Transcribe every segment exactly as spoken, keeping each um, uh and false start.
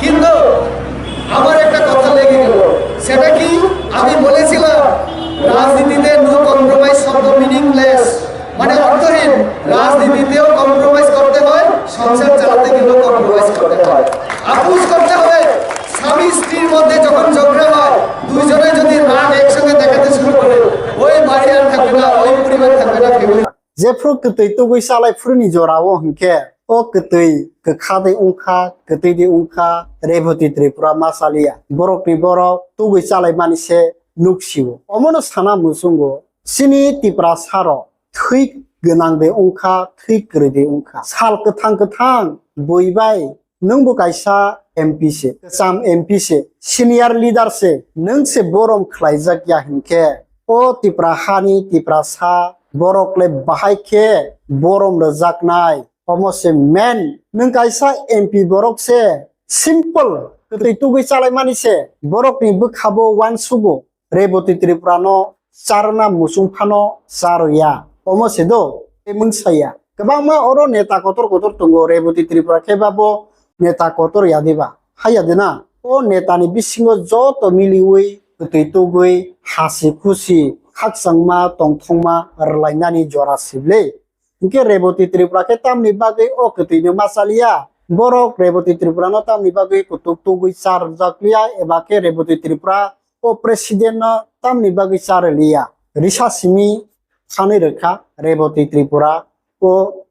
কিন্তু আমার একটা কথা লেগে গেল, সেটা কি? আমি বলেছিলাম রাজনীতিতে নো কম্প্রোমাইজ শব্দ মিনিংলেস, মানে অর্থহীন। রাজনীতিতেও কম্প্রোমাইজ করতে হয়, সংসার চালাতে গেলেও কম্প্রোমাইজ করতে হয়। আপোষ করতে হবে। স্বামী স্ত্রীর মধ্যে যখন ঝগড়া হয়, দুইজনে যদি রাগ একসঙ্গে দেখাতে শুরু করে, ওই বাড়ি আর থাকবে না, ওই পরিবার থাকবে না, family. Jephru kwtwi tugwi chalai phuru ni jora o hinkhe o kwtwi kwkha de wngkha, kwtwi de wngkha, Reboti Tripura ma chaliya. Borok ni borok tugwi chalai mani se nuk sio. Omono sana muchungo chini Tiprasa rok thwi gwnang de wngkha, thwi kwrwi de wngkha. Sal kwthang kwthang bui bai nwng bo kaisa M P se, kwcham M P se, senior leader se, nwng se borom khlaijak ya hinkhe, o Tipra hani Tiprasa borok le bahai khe borom rwjaknai. Omo se main, nwng kaisa M P borok se simple, kwtwi tugwi chalai mani se, borok ni bwkha bo uansugo. Reboti Tripura no charwna muchung phano charwya. Omo se do, tei mungsa ya. Kwbangma oro neta kotor kotor tongo, Reboti Tripura khe ba bo neta kotor ya diba? Haya de na? O neta ni bisingo joto miliwi, kwtwi tugwi, hasi khusi, khakchangma, tongthokma rwlainani jora sible. Hinkhe Reboti Tripura khe tamni bagwi o kwtwino ma chaliya? Borok Reboti Tripura no tamni bagwi kutuk tugwi charwjak liya, eba khe Reboti Tripura o president no tamni bagwi charwliya? Risa simi sanwi rwkha Reboti Tripura o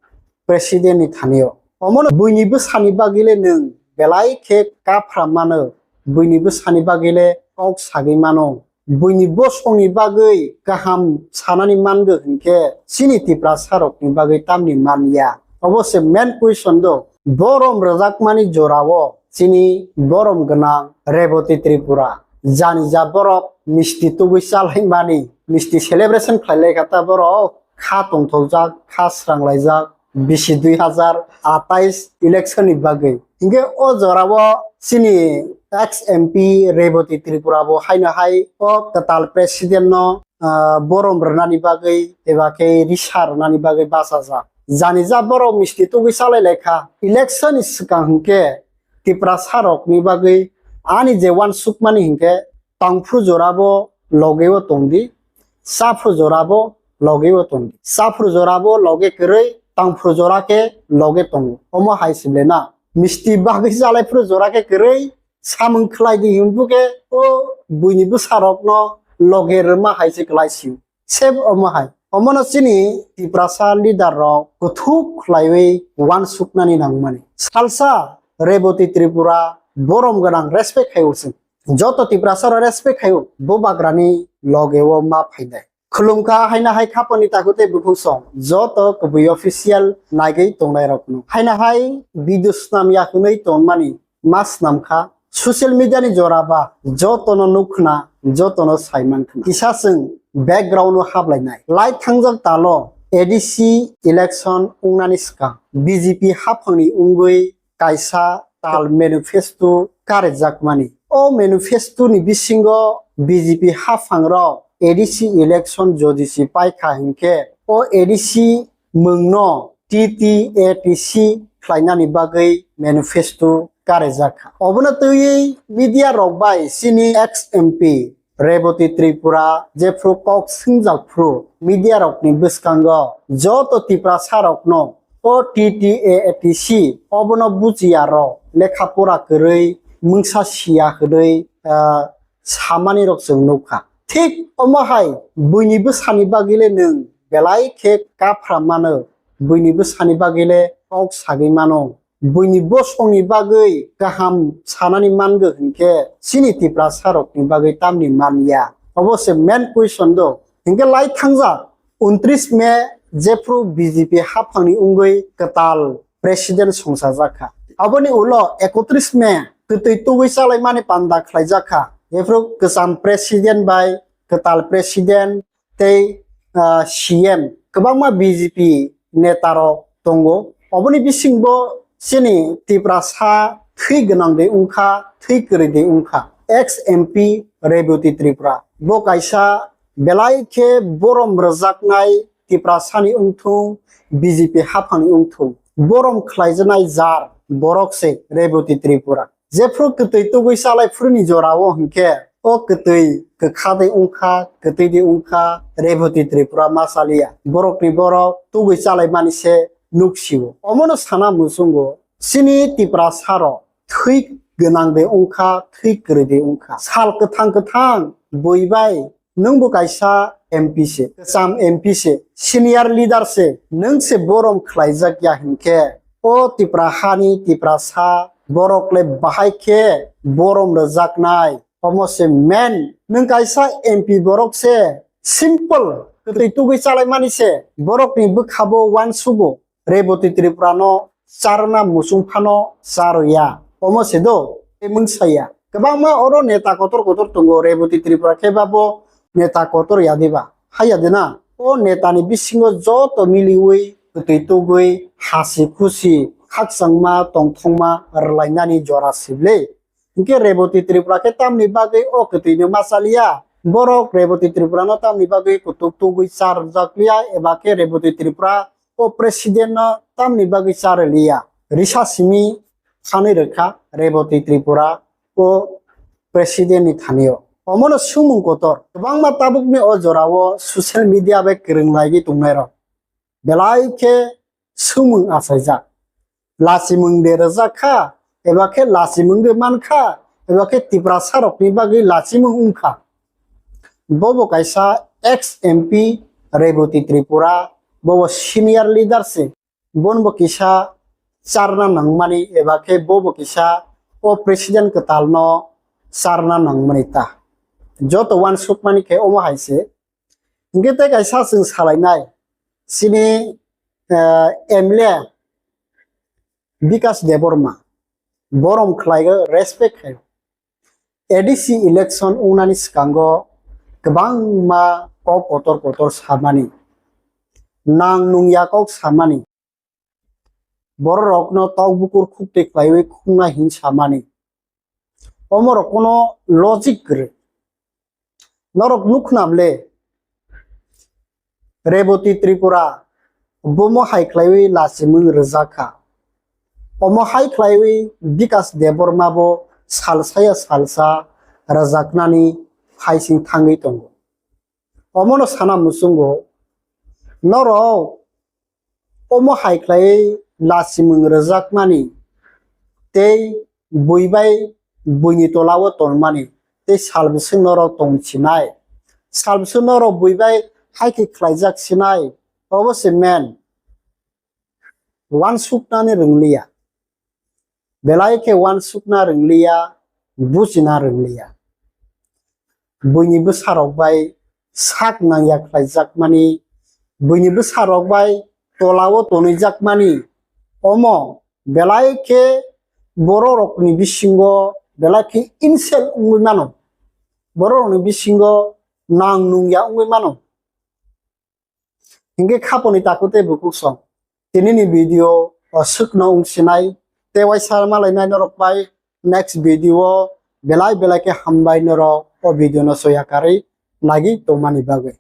president ni thani o. Omono buini bwsani bagwi le nwng belai khe kaphra mano, buini bwsani bagwi le kok sagwi mano, buini bosongni bagwi kaham sanani mangwi hinkhe chini Tiprasa rokni bagwi tamni manya? Obo se main question do. Borom rwjakmani jorao chini borom gwnang Reboti Tripura. Jani ja borok misti tugwi chalaimani, misti celebration khlai laikha ta borok. Kha tongthokjak, kha sranglaijak, bisi dui hazar atais election ni bagwi. Hinkhe o jorao chini ex M P Reboti Tripura bo haino hai o kwtal president no, ah, borom rwnani bagwi eba khe risa rwnani bagwi bachajak. Jani ja borok misti tugwi chalai laikha. Election ni swkang hinkhe Tiprasa rokni bagwi ani je uansukmani hinkhe tongphru jorabo logeo tongdi, chaphru jorabo logeo tongdi. Chaphru jorabo loge kwrwi, tongphru jora khe loge tongo. Omo hai se le na? Misti bagwi chalaiphru jora khe kwrwi, samung khlai di hinbu khe o buini bwsarokno loge rwma hai se kwlai sio. Sep omo hai. Omono chini Tiprasa leader rok kuthuk khlaiwi uansuknani nangmani. Salsa Reboti Tripura borom gwnang respect khai usung. Joto Tiprasa rok respect khai u, bo bagrani loge o ma phainai. Khulumkha haina hai khaponi takhuk tei bukhuk song. Joto kubui official naigwi tongnai rokno. Haina hai video snam ya hwnwi tongmani ma snam kha. Social media ni jora ba jotono nuk khna, jotono sai man khna. Kisa chwng background o hap lainai. Lai thangjak talo A D C election wngnani swkang B J P haphangni wngwi kaisa tal manifesto karijakmani. O manifesto ni bisingo B J P haphangrok A D C election jodi se paikha hinkhe o A D C mwngno T T A T C khlainani bagwi manifesto karijakha. Obono twiwi media rok bai chini ex M P Reboti Tripura jephru kok swngjak phru media rokni bwskango joto Tiprasa rokno o T T A T C obono bujiya rok lekha pora kwrwi mungsa siya hwnwi, ah, samani rok chwng nukha. Thik omo hai buini bwsani bagwi le nwng belai khe kaphra mano, buini bwsani bagwi le kok sagwi mano. Buini bosongni bagwi kaham sanani mangwi hinkhe chini Tiprasa rokni bagwi tamni manya? Obo se main question do. Hinkhe lai thangjak untris May jephru B J P haphangni wngwi kwtal president songchajak kha. Aboni ulo ekotris May kwtwi tugwi chalaimani panda khlaijak kha. Jephru kwcham president bai kwtal president tei, ah, C M kwbangma B J P neta rok tongo. Oboni bisingbo chini Tiprasa thwi gwnang de wngkha, thwi kwrwi de wngkha. Ex M P Reboti Tripura. Bo kaisa belai khe borom rwjaknai Tiprasani wngthung, B J P haphangni wngthung. Borom khlaijaknai jar borok se Reboti Tripura. Jephru kwtwi tugwi chalai phuruni jorao hinkhe o kwtwi kwkha de wngkha, kwtwi de wngkha, Reboti Tripura ma chaliya. Borokni borok tugwi chalaimani se nuk sio. Omono sana muchungo chini Tiprasa rok thwi gwnang de wngkha, thwi kwrwi de wngkha. Sal kwthang kwthang bui bai nwng bo kaisa M P se, kwcham M P se, senior leader se, nwng se borom khlaijak ya hinkhe o Tipra hani Tiprasa borok le bahai khe borom rwjaknai. Omo se main, nwng kaisa M P borok se simple kwtwi tugwi chalaimani se, borokni bwkhabo uansugo. Reboti Tripura no charwna muchung phano charwya. Omo se do, tei mungsa ya. Kwbangma oro neta kotor kotor tongo, Reboti Tripura khe babo neta kotor ya diba? Haya de na? O neta ni bisingo joto miliwi, kwtwi tugwi, hasi khusi, khakchangma, tongthokma rwlainani jora sibli. Hinkhe Reboti Tripura khe tamni bagwi o kwtwi no ma chaliya? Borok Reboti Tripura no tamni bagwi kutuk tugwi charwjakliya eba khe Reboti Tripura o president no tamni bagwi charwliya? Risa simi khanwi rwkha Reboti Tripura o president ni thani o. Omono swngmung kotor. Kwbangma tabukni o jorao social media bai kwrwng laiwi tongnairok belai khe swngmung achaijak. Lachimung de rwjak kha, eba khe lachimung de man kha, eba khe Tiprasa rokni bagwi lachimung wng kha. Bobo kaisa ex M P Reboti Tripura, bobo senior leader se. Bono bo kisa charna nangmani, eba khe bobo kisa o president kwtal no charna nangmani ta. Joto uansukmani khe omo hai se. Hinkhe tei kaisa chwng salainai, chini, eh, M L A Bikas Debbarma borom khlai o, respect khai o. A D C election wngnani swkango kwbangma kok kotor kotor samani, nang nungya kok samani, bororokno tok bukur khuk twi khlaiwi khungna hin samani. Omorok kono logic kwrwi. Norok nukhna ble, Reboti Tripura bomo hai khlaiwi lachimung rwjak kha. Omo hai khlaiwi Bikas Debbarma bo salsa ya salsa rwjaknani phaising thangwi tongo. Omono sana muchungo norok omo hai khlaiwi lachimung rwjakmani tei bui bai buini tolao tonmani tei sal bwswk norok tong sinai, sal bwswk norok bui bai hai khe khlaijak sinai, obo se main. Uansuknani rwngliya. Belai khe uansukna rwngliya, bujina rwngliya. Buini bwsarok bai sak nangya khlaijakmani, buini bwsarok bai tolao tonwijakmani, omo belai khe bororokni bisingo belai khe insult wngwi mano, bororokni bisingo nang nungya wngwi mano. Hinkhe khaponi takhuk tei bukhuk song. Tinini video o swkno wng sinai tei waisa malainai norok bai next video o belai belai khe hambai norok o video no soya karwi nagwi tongmani bagwi.